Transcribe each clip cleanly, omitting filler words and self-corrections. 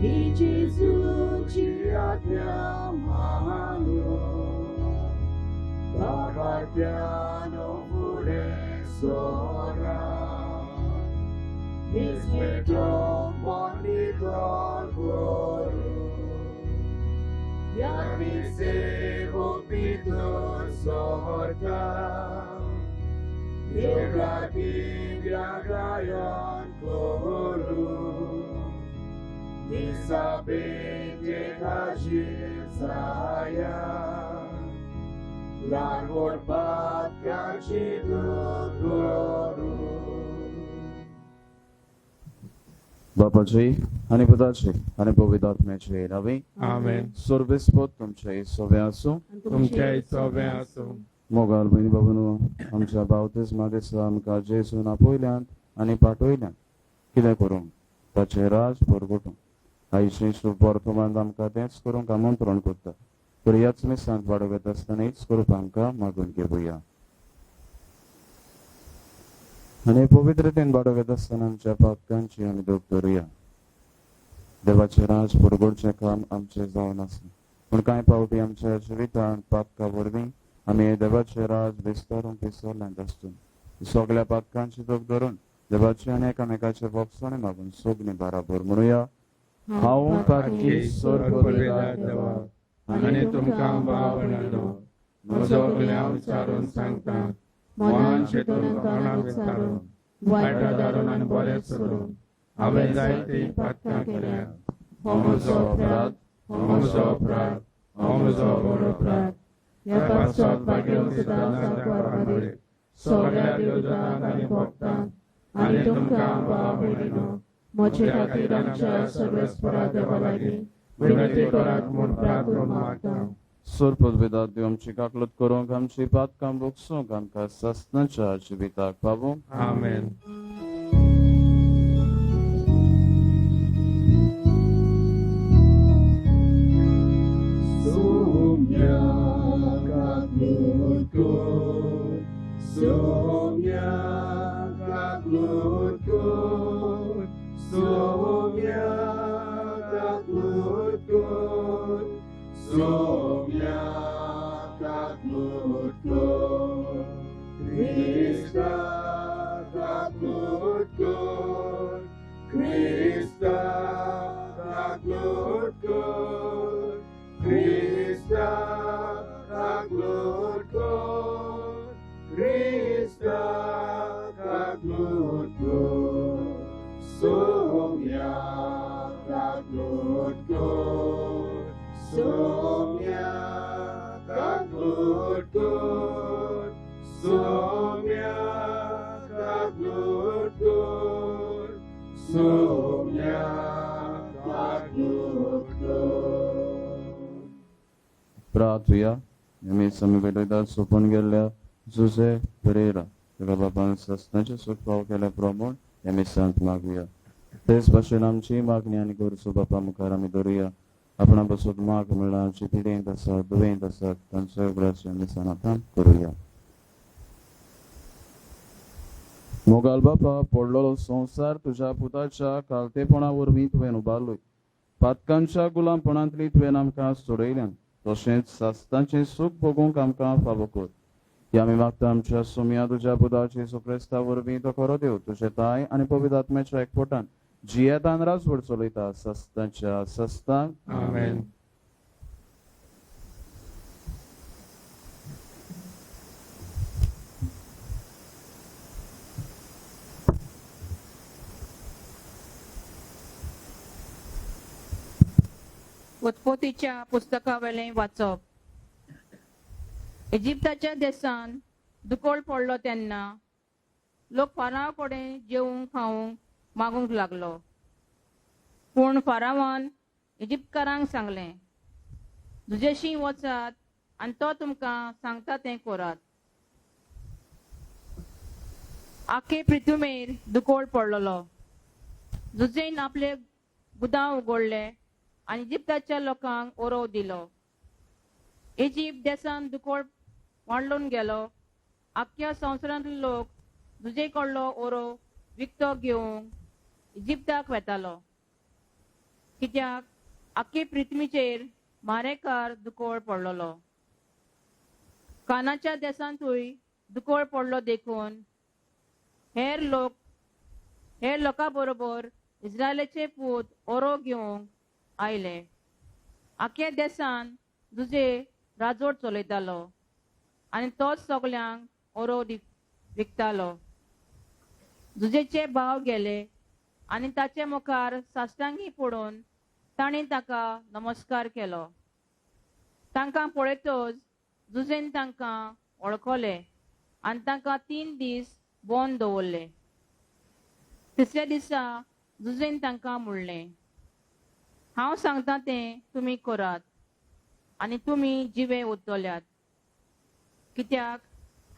ही जेजूची आज्ञा मानून बाबाट्यानो फुडें सोरा निस्मेटो मोनितोल करूं ह्या मिसेवो भितर सोरता देवराती गायन करूं Nisabete saya Lan horbat बापाची आनी पुताची आनी पवित्र आत्म्याचे नांवी आमेन. सर्वेस्पोत तुमचे सोवे आसूं. तुमचे सोबें आसूं. मोगाल भयणी बाबूनो, आमच्या बावतिस्मा दिसा आमकां जेजून आपयल्यात आनी पाठयल्यात कितें करूंक ताचें राज परगटूंक. आयचे शुभ वर्तमान आमकां तेंच करूंक आमंत्रण करता. तर ह्याच मिसांत वाडोवप आसतना हीच करूंक आमकां मागून घेवया आनी पवित्रतेन वाडोवप आसतना आमच्या पातकांची आमी दोग धरुया. देवाचें राज परगटचें काम आमचें जावन आसा, पूण कांय पावटी आमच्या जिवितांत पातकां वरवीं आमी देवाचें राज विस्तारूंक विसरल्यांत आसतून. सगळ्या पातकांची दोग धरून देवाचे आनी एकामेकाचे भोगसणे मागून सगळीं बराबर म्हणुया. हांव पातकी सर्वपवित्र देवा आनी तुमकां भाव भयणांनो म्हजो गुन्यांव विचारून सांगता, मनान शेतून कोणाक विचारून वायटा धाडून आनी बरें सोडून हांवें जायतीं पातकां केल्या. हो म्हजो अपराध, हो म्हजो अपराध, हो म्हजो व्हड अपराध. ह्या पासत भाग्यवंत सगळ्या देवदूतांक आनी भक्तांक आनी तुमकां भाव भयणीनो म्हजे खातीर आमच्या सर्वेस्परा देवा लागीं विनंती करात म्हूण प्रार्थना मागता. सोरपद देव आमची काकलत करूंक, आमची पातकां भोगसूंक, आमकां सासणाच्या जिविताक पावूंक. आमेन. Soumya kaklutko, Soumya kaklutko, Soumya kaklutko, Krista kaklutko, Krista kaklutko, Krista kaklutko, Krista kaklutko, Soumya kaklutko, Soumya kaklutko, Soumya kaklutko, Soumya kaklutko. प्रार्थुया. आमी समी वेळेदार सोंपून गेल्ल्या जुझे परेरा ताका बापान सासणाचें सूख फावो केल्या प्रमाण ह्या मिसांत मागुया. तेच भाशेन आमची मागणी आनी गरजो बापा मुखार आमी धरुया. आपणा बसून माग म्हणल्यार जी पिडेंत आसात, दुयेंत आसात, तांचो उगडास ह्या मिसान आतां करुया. मोगाल बापा, पडलेलो संवसार तुज्या पुताच्या कालतेपणा वरवीं तुवें उबारलोय. पातकांच्या गुलामपणांतली तुवें आमकां सोडयल्यान, तशेंच सासणाचें सूख भोगूंक आमकां फावो कर. ह्या आमी मागता आमच्या सोम्या तुज्या पुताचे जेजू क्रिस्ता वरवीं, तो खरो देव, तुजे ताय आनी पवित्र आत्म्याच्या एकवटान जियेतान राजवट चलयता सासणाच्या सासणाक. आमेन. उत्पत्तीच्या पुस्तकावेलें वाचप. इजिप्ताच्या देशान दुकळ पडलो तेन्ना लोक फाराव कडेन जेवंक खावंक मागूंक लागलो. पूण फारावान इजिप्तकारांक सांगलें, जुजेशी वचात आनी तो तुमकां सांगता तें करात. आखे प्रिथुमेर दुकळ पडलेलो. जुजेन आपले गुदांव उगडले आनी इजिप्ताच्या लोकांक ओरोव दिलो. इजिप्त देशान दुकळ वाडून गेलो. आख्ख्या संवसारांतले लोक जुजे कडलो ओरोव विकतो घेवंक इजिप्ताक वेतालो. कित्याक आख्खे पृथ्वीचेर मारेकार दुकोळ पडलेलो. कानाच्या देशांतूय दुकोळ पडलो देखून हेर लोक हेर लोकां बरोबर इस्रायलाचे पूत ओरो घेवंक आयले. आख्या देसान जुजे राजवट चलयतालो आनी तोच सगल्यांक ओरो विकतालो. जुजेचे भाव गेले आनी ताचे मुखार साश्टांगी पडून तांणी ताका नमस्कार केलो. तांकां पळयतच जुजेन तांकां वळखले आनी तांकां 3 दीस बंद दवरले. तिसऱ्या दिसा जुजेन तांकां म्हणलें, हांव सांगता तें तुमी करात आनी तुमी जिवे उरतल्यात, कित्याक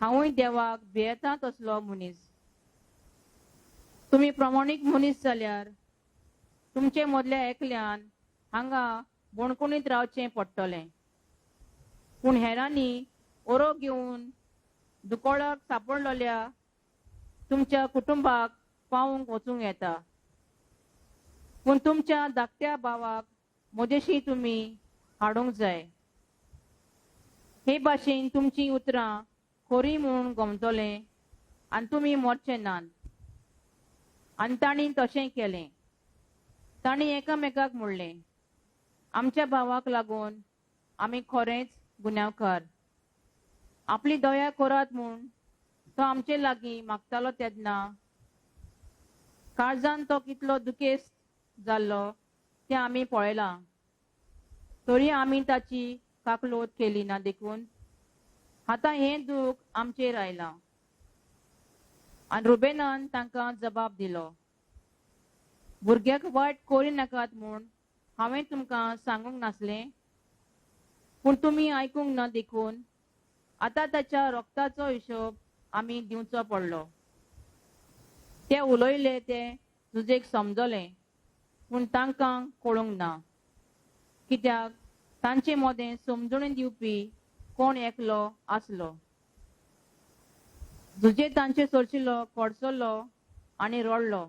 हांवूय देवाक भियेता तसलो मनीस. तुमी प्रमाणीक मनीस जाल्यार तुमचे मदल्या एकल्यान हांगा बणकुणीत रावचें पडटलें, पूण हेरांनी ओरो घेवन दुकोळाक सापडलेल्या तुमच्या कुटुंबाक पावूंक वचूंक येता, पूण तुमच्या धाकट्या भावाक म्हजेशी तुमी हाडूंक जाय. हे भाशेन तुमचीं उतरां खरीं म्हूण गमतलें आनी तुमी मरचे नात. आनी तांणी तशें केलें. तांणी एकामेकाक म्हणलें, आमच्या भावाक लागून आमी खरेंच गुन्यांवकार. आपली दया करात म्हूण तो आमचे लागीं मागतालो तेन्ना काळजान तो कितलो दुखेस्त जाल्लो तें आमी पळयलां, तरी आमी ताची काकलोत केली ना देखून आतां हें दूख आमचेर आयलां. आनी रुबेनान तांकां जबाब दिलो, भुरग्याक वायट करिनाकात म्हूण हांवें तुमकां सांगूंक नासलें, पूण तुमी आयकूंक ना देखून आतां ताच्या रोगताचो हिशोब आमी दिवचो पडलो. ते उलयले ते जुजेक समजलें, पूण तांकां कळूंक ना, कित्याक तांचे मदें समजणी दिवपी कोण एकलो आसलो. जुजे तांचे सरशिलो कडसलो आनी रडलो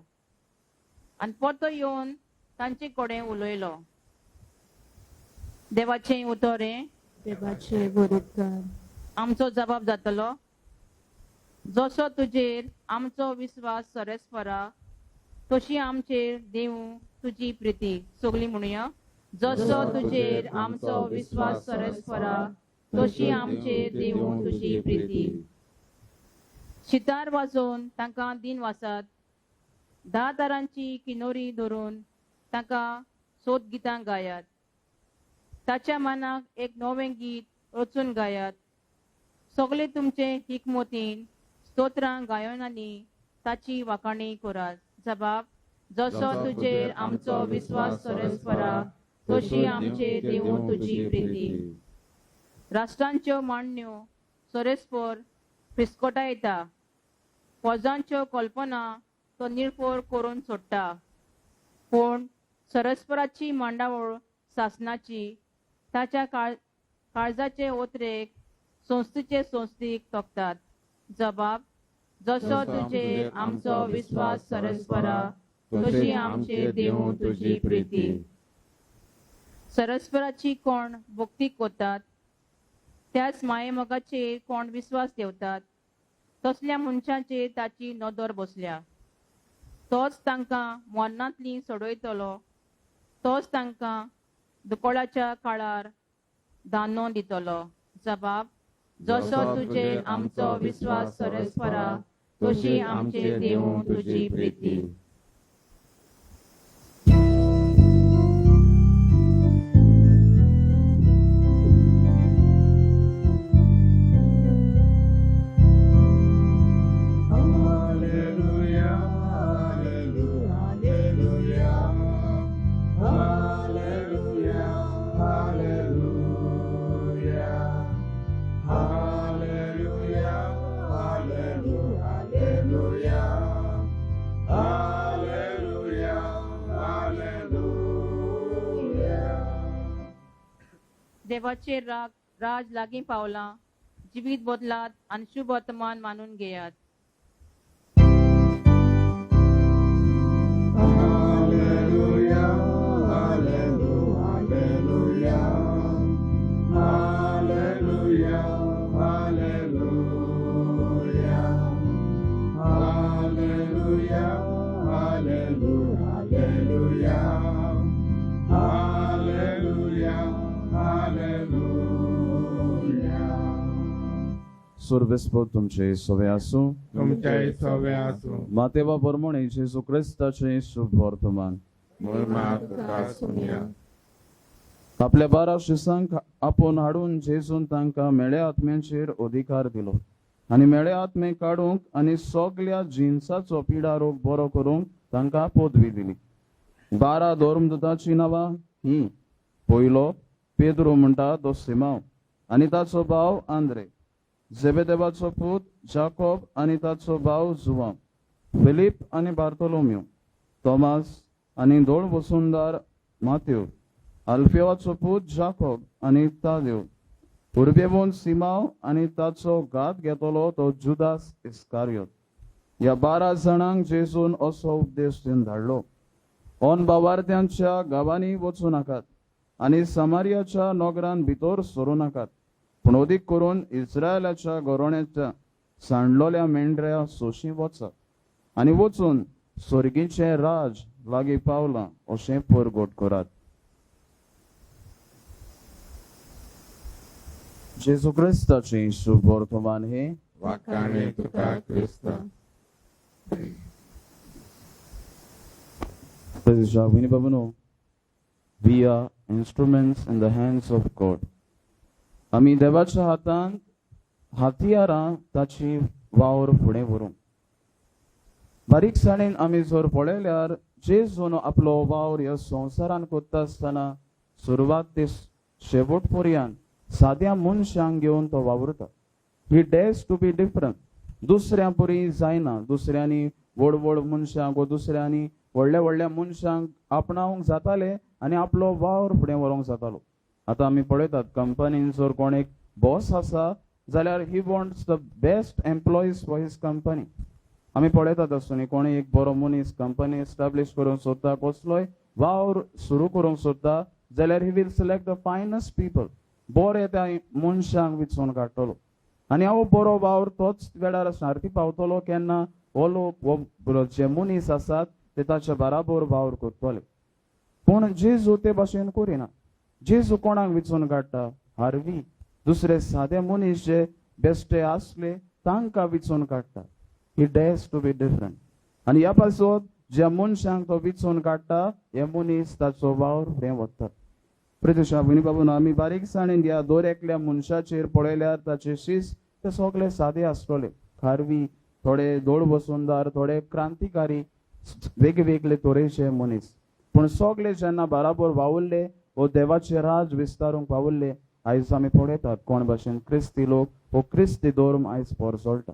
आनी परतो येवन तांचे कडेन उलयलो. देवाचें उतर हें. देवाचे बरोबकार. आमचो जबाब जातलो, जसो तुजेर आमचो विस्वास सरेस्परा तशी आमचेर देवूं तुजी प्रिती. सगळीं म्हणुया, जसो तुजेर आमचो विस्वास सरेस्परा तशी आमचेर देवूं तुजी प्रिती. शितार वाजोवन तांकां दिन वासात, 10 तरांची किनोरी धरून तांकां सोद गितां गायात, ताच्या मनाक एक नवें गीत रचून गायात. सगळे तुमचे हिकमतीन स्तोत्रां गायनांनी ताची वाखाणी करात. जबाब, जसो तुजेर आमचो विस्वास सरेस्परा तशी आमचेर देवूं तुजी प्रिती. राष्ट्रांच्यो मांडण्यो सरेस्पर फिस्कोटायता, फौजांच्यो कल्पना तो निर्फोर करून सोडटा, पूण सरस्पराची मांडावळ सासनाची ताच्या काळजाचे ओतरेक संस्थेचे संस्थेक तोखतात. जबाब, जसो तुजेर आमचो विस्वास सरस्परा तशी आमचेर देवूं तुजी प्रिती. सरस्पराची कोण भक्ती करतात त्याच मायेमोगाचेर कोण विस्वास ठेवतात तसल्या मनशांचेर ताची नदर बसल्या. तोच तांकां मरणांतली सोडयतलो, तोच तांकां दुकोळाच्या काळार दानो दितलो. जबाब, जसो तुजेर आमचो विस्वास सरस्परा तशी आमचेर देवूं तुजी प्रिती. Hallelujah, hallelujah, hallelujah, hallelujah, hallelujah, hallelujah, hallelujah, hallelujah. देवाचे राज लागीं पावलां, जिवीत बदलात आनी शुभ वर्तमान मानून घेयात. Hallelujah, सुरबेस्पोत तुमचे सोवे आसूं. तुमच्याय सवे आसूं. मातेवा बरमणे जेजू क्रिस्ताचें शुभ वर्तमान. मोरमा तुका सुनिया. आपल्या 12 शिसांक आपोवन हाडून जेजून तांकां मेळ्या आत्म्यांचेर अधिकार दिलो आनी मेळे आत्मे काडूंक आनी सगल्या जिन्साचो पिडा रोग बरो करूंक तांकां पदवी दिली. 12 धर्मदूताचीं नांवां हीं. पयलो पेद्रो म्हणटा तो सिमांव आनी ताचो भाव आंद्रे, जेबेदेवाचो पूत जाकोब आनी ताचो भाव जुवांव, फिलीप आनी बार्तोलोम्यो, तोमास आनी दोळ वसुंदार मात्यो, अल्फेवाचो पूत जाकोब आनी तादेव, उर्बेवोन सिमांव आनी ताचो घात घेतलो तो जुदास इस्कारियोत. ह्या 12 जाणांक जेजून असो उपदेश दिवन धाडलो, ऑन बावार्थ्यांच्या गांवांनी वचूं नाकात आनी समारियाच्या नगरान भितर सरूं नाकात, पूण अदीक करून इस्रायलाच्या घरोण्याच्या सांडलोल्या मेंढऱ्या सोशी वचात आनी वचून स्वर्गीचें राज लागीं पावलां अशें परगट करात. जेजू क्रिस्ताचें शुभ वर्तमान हें. वाकाणे तुका क्रिस्ता. We are instruments in the hands of God. आमी देवाच्या हातांत हातयारां ताची वावर फुडें व्हरूंक. बारीकसाणेन आमी जर पळयल्यार जेजून आपलो वावर ह्या संवसारान करता आसतना सुरवात ते शेवट पर्यंत साद्या मनशांक घेवन तो वावुरता. He dares to be different. दुसऱ्यां परी जायना. दुसऱ्यांनी व्हड व्हड मनशांक वो दुसऱ्यांनी व्हडल्या व्हडल्या मनशांक आपणावंक जाताले आनी आपलो वावर फुडें व्हरूंक जातालो. आतां आमी पळयतात कंपनीन जर कोण एक बॉस आसा जाल्यार he wants the best employees for his company. आमी पळयतात आसतनी कोणी एक बरो मनीस कंपनी एस्टाब्लीश करूंक सोदता, कसलोय वावर सुरू करूंक सोदता जाल्यार he will select the finest people. बरे त्या मनशांक विचून काडटलो आनी हो बरो वावर तोच वेळार सारकी पावतलो केन्ना हो लोक हो जे मनीस आसात ते ताच्या बराबर वावर करतले. पूण जेजू ते भाशेन करिना. जेजू कोणाक विचून काडटा? हारवी दुसरे सादे मनीस जे बेश्टे आसले तांकां विचून काडटा. He dares to be different. आनी ह्या पासत ज्या मनशांक तो विचून काडटा हे मनीस ताचो वावर फुडें वतात. प्रदेशा भयणी बाबून आमी बारीकसाणेन ह्या दर एकल्या मनशाचेर पळयल्यार ताचे शीस ते सगळे सादे आसतले. खारवी, थोडे दोळ वसुंदार, थोडे क्रांतिकारी, वेगवेगळे तरेचे मनीस. पूण सगळे जेन्ना बराबर वावुरले वो देवाचे राज विस्तारूंक पावुरले, आयज आमी पळयतात कोण भाशेन क्रिस्ती लोक हो क्रिस्ती धर्म आयज पोरसोळटा.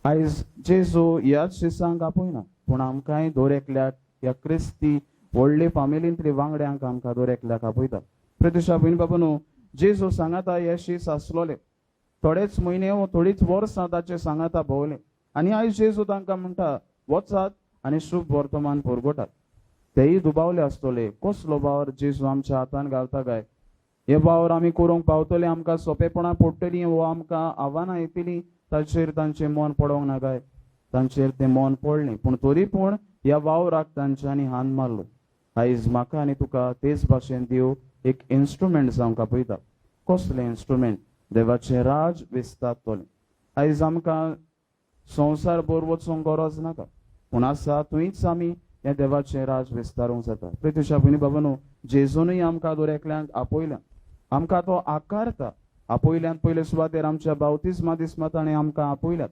आयज जेजू ह्याच शिसांक आपयना, पूण आमकांय दर एकल्याक ह्या क्रिस्ती व्हडले फामिलींतले वांगड्यांक आमकां दर एकल्याक आपयता. प्रदेशा भयण बाबा जेजू सांगाता हे शीस आसलोले थोडेच म्हयने वो थोडीच वर्सां ताचे सांगाता भोवले आनी आयज जेजू तांकां म्हणटा वचात आनी शुभ वर्तमान पुरगोटात. तेय दुबावले आसतले कसलो वावर जेजू आमच्या हातान घालता काय, हे वावर आमी करूंक पावतले, आमकां सोंपेपणां पडटलीं वो आमकां आव्हानां येतलीं, ताचेर तांचें मन पडोंक ना काय. तांचेर तें मन पडलें, पूण तरी पूण ह्या वावराक तांच्यांनी हात मारलो. आयज म्हाका आनी तुका तेच भाशेन देव एक इन्स्ट्रुमेंट जावंक आपयता. कसलें इन्स्ट्रुमेंट? देवाचें राज विस्तारतलें. आयज आमकां संवसार भर वचूंक गरज नाका, पूण आसा थंयच आमी हें देवाचें राज विस्तारूंक जाता. प्रत्युशा भयणी बाबानो, जेजूनय आमकां दर एकल्यांक आपयल्या, आमकां तो आकारता. आपयल्यान पयले सुवातेर आमच्या बावतिस्मा दिसमा ताणें आमकां आपयल्यात.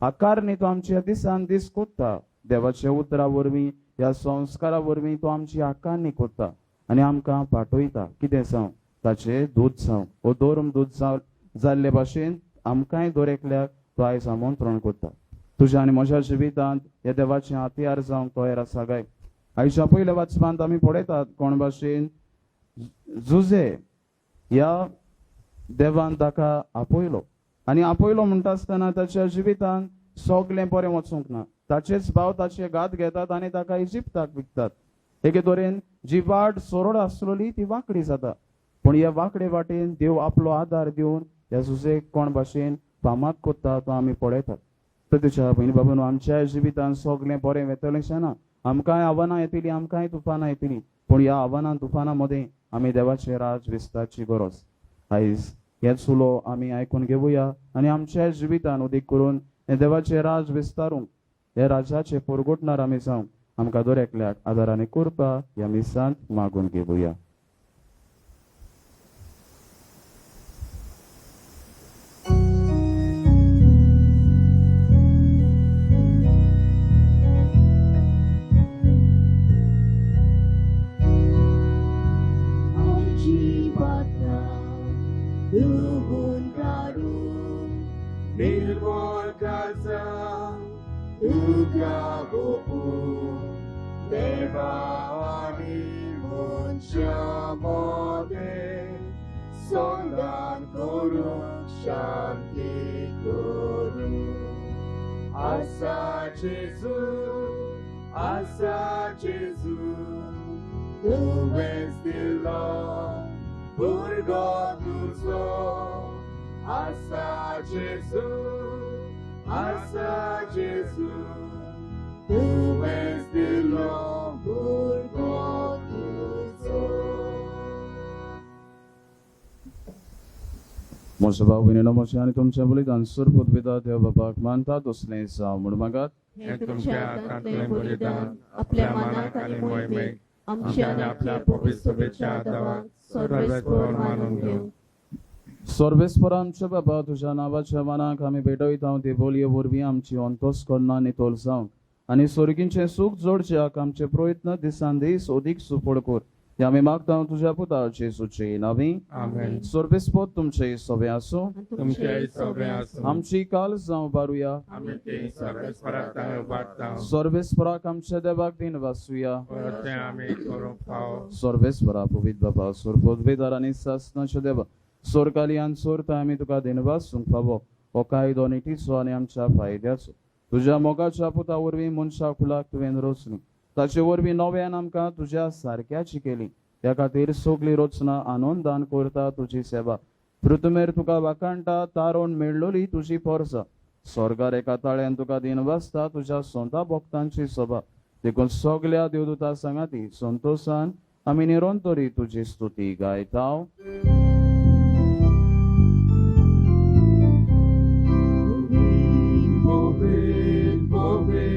आकारणी तो आमच्या दिसान दीस कोत्ता. देवाच्या उतरा वरवीं, ह्या संस्कारा वरवीं तो आमची आकारणी कोत्ता आनी आमकां पाठयता. कितें जावं, ताचें दूद जावं वो धर्म दूद जाल्ले भाशेन आमकांय दर एकल्याक तो आयज आमंत्रण कोत्ता. तुज्या आनी म्हज्या जिवितांत ह्या देवाचें हत्यार जावंक तयार आसा काय? आयच्या पयल्या वाचपांत आमी पळयतात कोण भाशेन जुजे ह्या देवान ताका आपयलो आनी आपयलो म्हणटा आसतना ताच्या जिवितांत सगळें बरें वचूंक ना. ताचेच भाव ताचे घात घेतात आनी ताका इजिप्ताक विकतात. एके तरेन जी वाट सरळ आसलेली ती वांकडी जाता, पूण ह्या वांकडे वाटेन देव आपलो आदार दिवन ह्या जुजेक कोण भाशेन फामाद कोत्ता तो आमी पळयतात. प्रत्युशा भयणी बाबांनो, आमच्या जिवितांत सगळें बरें वेतलें ना. आमकांय आव्हानां येतलीं, आमकांय तुफानां येतलीं, पूण ह्या आव्हानां तुफानां मदें आमी देवाचें राज विस्तारची गरज. आयज हेच उलो आमी आयकून घेवया आनी आमच्या जिवितान उदीक करून हें देवाचें राज विस्तारूंक हे राजाचे पोरगोटणार आमी जावंक आमकां दर एकल्याक आदार आनी कृपा ह्या मिसांत मागून घेवया. आमची पात्रां धुवून काडून निर्मळ काळजां तुका ओंपून देवा आनी मनशां मदें संधान करूंक शांती करूं. आसा जेजू, आसा जेजू, तुवेंच दिलो भुरगो तुजो. आसा जेजू, आसा जेजू, तुवेंच दिलो भुरगो तुजो. म्हजो भाव भयणीनो म्हजें आनी तुमच्या बलिदान सुरपूत पिता देव बापाक मानता तसलें जावं म्हूण मागात. हें तुमच्या हातांतलें बलिदान आपल्या मानाक आनी मोहिमेक आमच्या आनी आपल्या पवित्र सभेच्या देवाक सर्वेस्पर मानून घेवं. सर्वेस्पर आमच्या बाबा, तुज्या नांवाच्या मानाक आमी भेटयता ते बोलये वरवीं आमची अंतस्करणां नितळ जावंक आनी सोर्गींचें सूख जोडच्याक आमचे प्रयत्न दिसान दीस अदीक सुफळ कर. हे आमी मागता तुज्या पुता जेजूचे नांवी. आमेन. सर्वेस्पर तुमचे सगळे आसूं. तुमचेय सगळें आसूं. आमची काल जावं बारुया. आमी ती सर्वेस्पराक तांय उबारता. सर्वेस्पराक आमच्या देवाक दिन वासुया. तें आमी करूंक फावो. सर्वेस्परा पवित्र बाबा, सुरपोत आनी सासनाच्या देवा, सोरकाली आनी सोरता आमी तुका दिनवास सूंक फावो. हो कायदो नितीचो आनी आमच्या फायद्याचो. तुज्या मोगाच्या पुता वरवीं मनशा कुलाक तुवें रचली, ताचे वरवीं नव्यान आमकां तुज्या सारक्याची केली. त्या खातीर सगली रचना आनंदान करता तुजी सेवा. पृथुमेर तुका वाखाणटा तारोण मेळ्ळोली तुजी पोरसा. स्वर्गार एका ताळ्यान तुका दिनवासता तुज्या सोंता भक्तांची सभा. देखून सगल्या देवदूता सांगाती संतोशान आमी निरंतरी तुजी स्तुती गायता. पवित्र, पवित्र,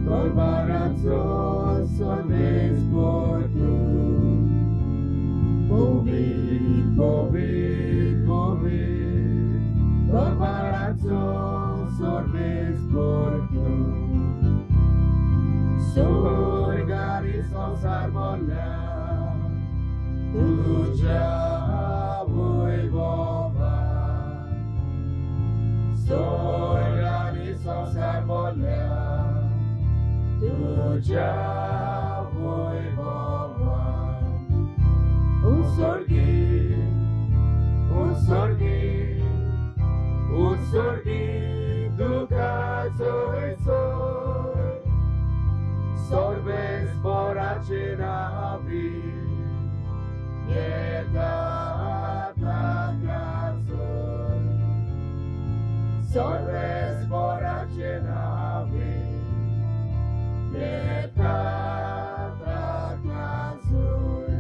दरबाराचो सर्वेस्पर तूं. पवित्र, पवित्र, पवित्र, दरबाराचो सर्वेस्पर तूं. स्वर्ग आनी संवसार भरल्या तुज्या वैभवान. स्वर्ग आनी संवसार भरल्या तुज्या वैभवान. उत्सर्गी, उत्सर्गी, उत्सर्गी तुका चोय. सर्वेस्पराचे नांवी येता ताका चोय. सर्वेस्पराचे नांवी येता ताका चोय.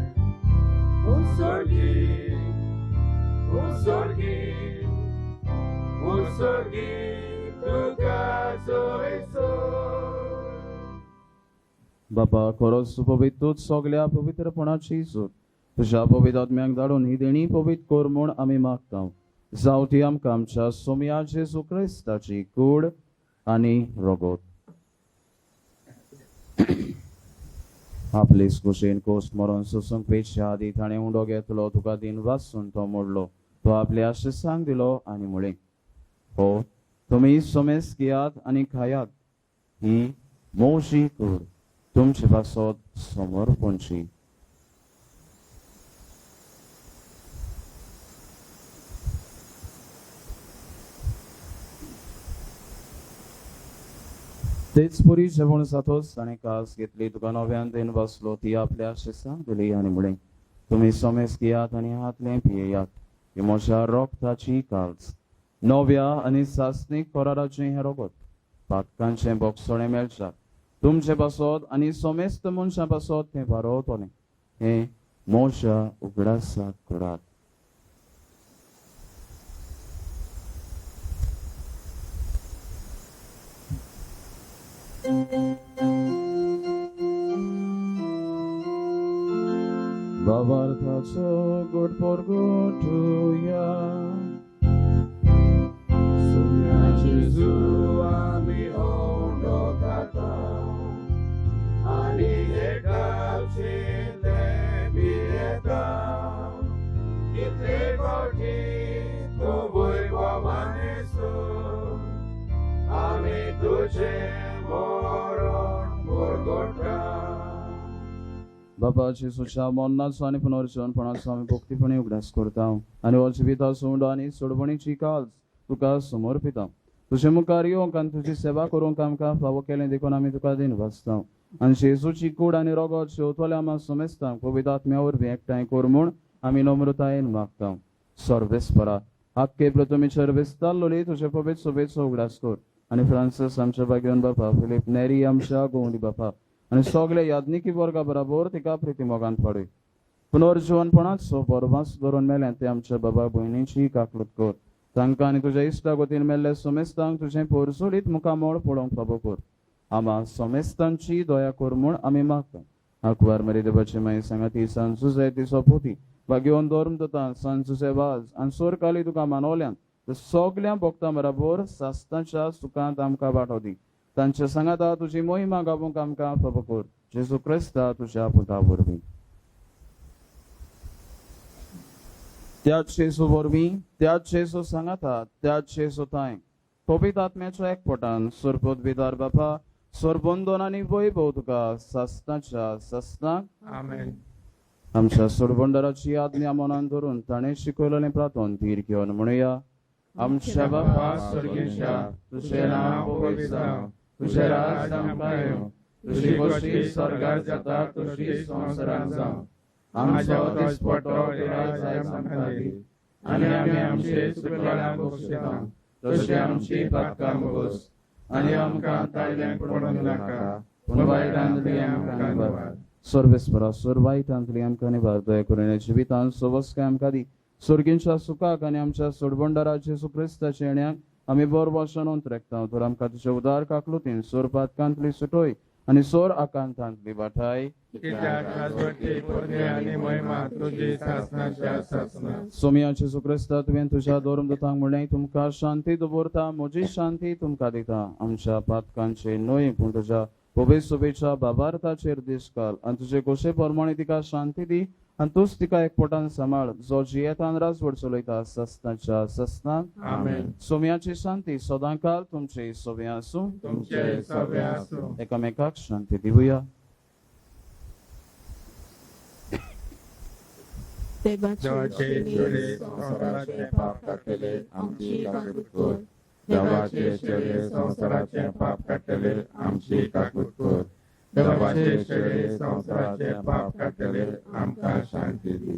उत्सर्गी, उत्सर्गी, उत्सर्गी तुका चोय. बापा, खरोच पवित्र तूच सगल्या पवित्रपणाची जोड. तुज्या पवित्र आत्म्याक धाडून ही देणी पवित्र कर म्हूण आमी मागता. जावं ती आमकां आमच्या सोमया जेजू क्रिस्ताची कूड आनी रगत. आपले कुशीन कोस मरण सोसूंक पेच्या आदी ताणें उंडो घेतलो, तुका दिन वासून तो मोडलो, तो आपल्या आशिसांक दिलो आनी म्हळें, हो तुमी सोमेस घेयात आनी खायात, ही मोवशी कूड तुमचे पासत समर्पणची. तेच पुरी जेवण जातोच ताणें कास घेतली, तुका नव्यान then बसलो, ती आपल्या शिसांक दिली आनी म्हळें, तुमी सोमेस घेयात आनी हातलें पियेयात, ही म्हज्या रोगताची काल्स, नव्या आनी सासणीक कराराचें हें रोगत, पातकांचें बोगसणें मेळच्याक तुमचे पासत आनी सोमेस्त मनशां पासत तें बारोवतलें. हें म्हज्या उगडासाक करात. भावार्थाचो गोड परगटुया. Soumya Jesu आमी ओंडो खाता आनी एकाचेले पियेता कितले फावटी तूं वैभवानेसो आमी तुजें मरण परगटा. बाबा जेजूच्या मरणाचो आनी पुनर्जीवनपणाचो आमी भक्तीपणी उगडास करता आनी हो जिविताचो उंडो आनी सोडवणीची काज तुका समर्पिता. तुजे मुखार येवंक आनी तुजी सेवा करूंक आमकां फावो केलें देखून आमी तुका दिन वाचता आनी जेजूची कूड आनी रोगत शेवतले आमा समेस्तांक पवित्र आत्म्या वरवीं एकठांय कर म्हूण आमी नम्रतायेन मागता. सर्वेस्परा आख्खे प्रथमेचेर विस्तारलोली तुजे पवित्र सभेचो उगडास कर आनी फ्रांसीस आमच्या भाग्यवन बापा, फिलीप नेरी आमच्या गोवंडी बापा आनी सगळे याज्ञिकी वर्गा बराबर तिका प्रितीमोगान पाडूय. पुनर्जीवनपणाचो बरवास धरून मेल्यात ते आमच्या बाबा भयणीची काकलूत कर. तांकां आनी तुज्या इश्टा गोतीन मेल्ले समेस्तांक तुजें पोरसोडीत मुखामळ पळोवंक फावो कर. आमा समेस्तांची दया कर म्हूण आमी मागता. आंकवार मरे देवाची माई सांगाती सांत जुझे तिचो पोती भाग्यवन धर्म दता सांत जुझे वाज आनी सोरकाली तुका मानवल्यान सगल्या भक्तां बराबर सास्तांच्या सुखांत आमकां वांटो दी. तांच्या सांगाता तुजी मोहिमा गावूंक आमकां फावो कर. जेजू क्रिस्ता तुज्या पुता वरवीं. त्याच जेजू वरवीं, त्याच जेजू सांगाता, त्याच जेजू थांय पवित्र आत्म्याच्या एकपटान सरपदविदार बापा सरबंदन आनी वैभव तुका सासणाच्या सासणाक. आमेन. आमच्या सोडबंडाराची आज्ञा मनान धरून ताणें शिकयलेलें प्रार्थन धीर घेवन म्हणुया. आमच्या बापा स्वर्गेशा, तुजें नांव पवित्र जावं, तुजें राज आमकां येवं, तुजी खोशी स्वर्गार जाता तशी संवसारांत जावं. आमचो दिसपटो आयज आमकां दी आनी आमी आमचे चुकल्यां बक्षिता तशी आमची पातकां बोगस आनी आमकां ताळ्यांक पडूंक नाका पूण वायटांतली आमकां निवार. सर्वेस्परा सर्वायटांतली आमकां निवार. दया करून जिवितांत सोबसकाय आमकां दी. स्वर्गींच्या सुखाक आनी आमच्या सोडबंडारा जेजू क्रिस्ताच्या येण्याक आमी बरवासान अंतरेकता. तर आमकां तुजे उदार काकलुतीन सोर पातकांतली सुटोय आनी सोर आकांतांतली वाठाय. कित्याक राजवटी पुण्य आनी महिमा तुजी सासणाच्या सासणाक. सोमया जेजू क्रिस्ता, तुवें तुज्या धर्मदूतांक म्हणलें, तुमकां शांती दवरता, म्हजी शांती तुमकां दिता. आमच्या पातकांचे न्हय पूण तुज्या पवित्र सभेच्या बाबार्थाचेर दीस घाल आनी तुजे गोशे प्रमाणे तिका शांती दी आनी तूच तिका एकपटान सांबाळ, जो जियेतान राजवट चलयता सस्नाच्या सस्नाक. आमेन. सोम्याची शांती सदांकाल तुमचे सोबे आसूं. तुमचे सगळे आसूं. एकामेकाक शांती दिवया. देवाचे चेडे संवसाराचे पाप काडटले आमची काकूत कर. देवाचे चेडे संवसाराचे पाप काडटले आमची काकूत कर. देवाचे चेडे संवसाराचे पाप काडटले आमकां शांती दी.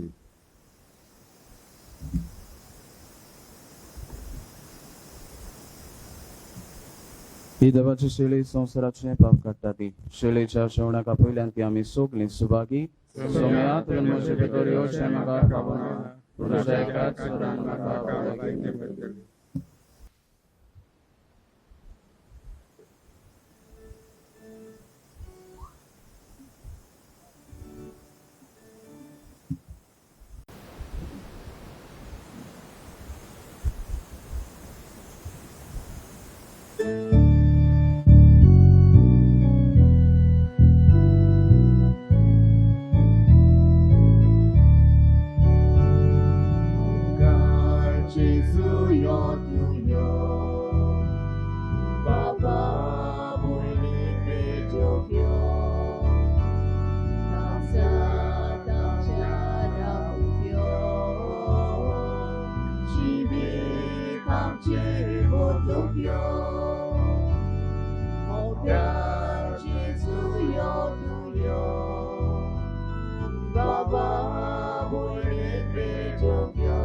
ही देवाची शेळी संवसाराचें पाप काडटा ती शेळीच्या शेवणाक आपयल्यान ती आमी सगलीं सुभागी. सोम्या, तुवें म्हजे भितर येवचें म्हाका फावना, पूण तुज्या एकाच स्वरान म्हाका भलायकी मेळटली. Jesu yo tuyo, Baba buli tokyo, Nasa tamcha upyo, Chibi kamche botokyo, Oga Jesu yo tuyo, Baba buli tokyo.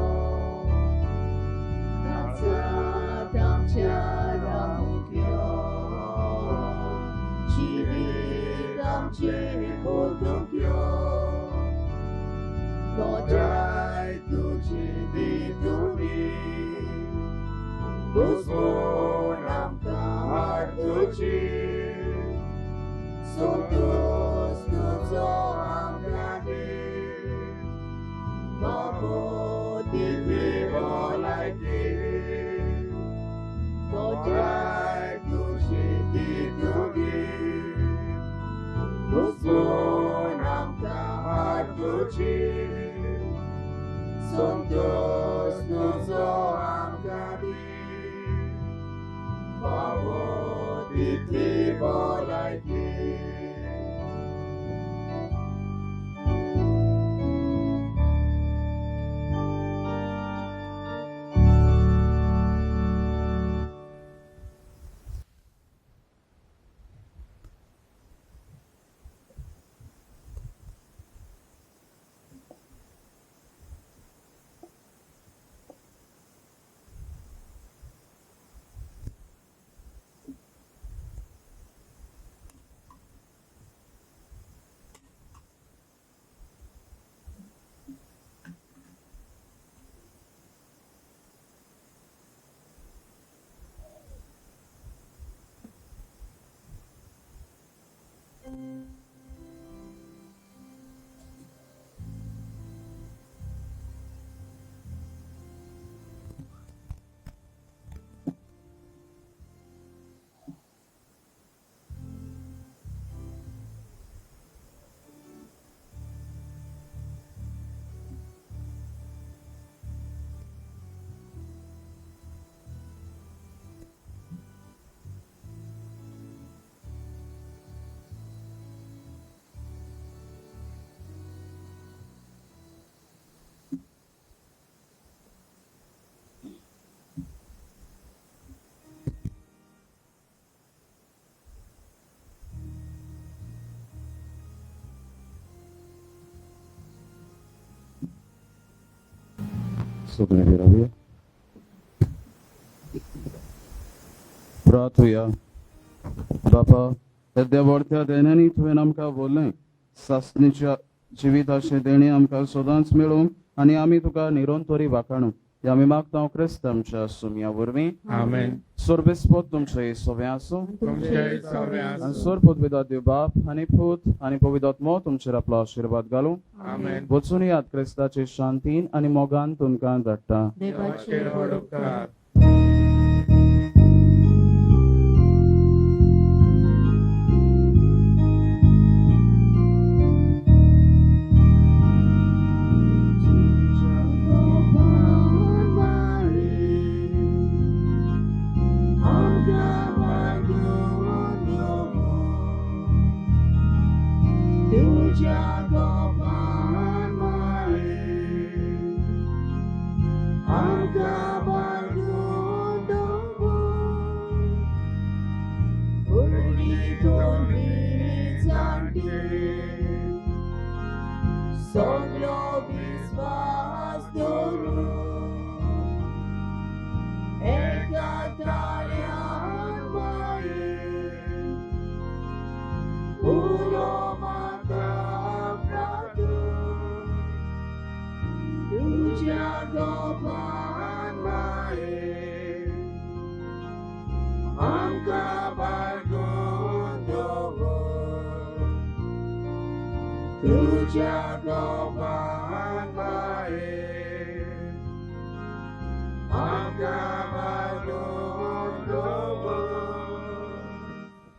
Santos तुजो आमकां दी, बाबो दिवपी भलायकी, बचाय तुजी ती तुगी, उसोन आमकां हाडुची, संतोष तुजो आमकां दी, बाबो दिवपी भलायकी. सगळें फिरावया. प्रार्थुया. बापा, येद्या व्हडत्या देण्यांनी तुवें आमकां बोल्लें, सासणीच्या जिविताचें देणें आमकां सदांच मेळूंक आनी आमी तुका निरंतरी वाखाणू, हें आमी मागता क्रिस्त आमच्या सुमया वरवीं. आमेन. सोर्बेस्पोत तुमचें सोवें आसूं. तुमचें सवें आनी आसूं. सोर पदवेदात देव बाप आनी पूत आनी पवित्र तुमचेर आपलो आशिर्वाद घालूं. आमेन. वचून याद क्रिस्ताचे शांतीन आनी मोगान तुमकां धाडटा. देवाचे देवाचेर व्हड व्हड उपकार. उपकार. Sogno visvas doru Ekatalian mai Ulo mata pratu Tuja gopan mai Angka bargondovo Tuja gopan mai Angka bargondovo.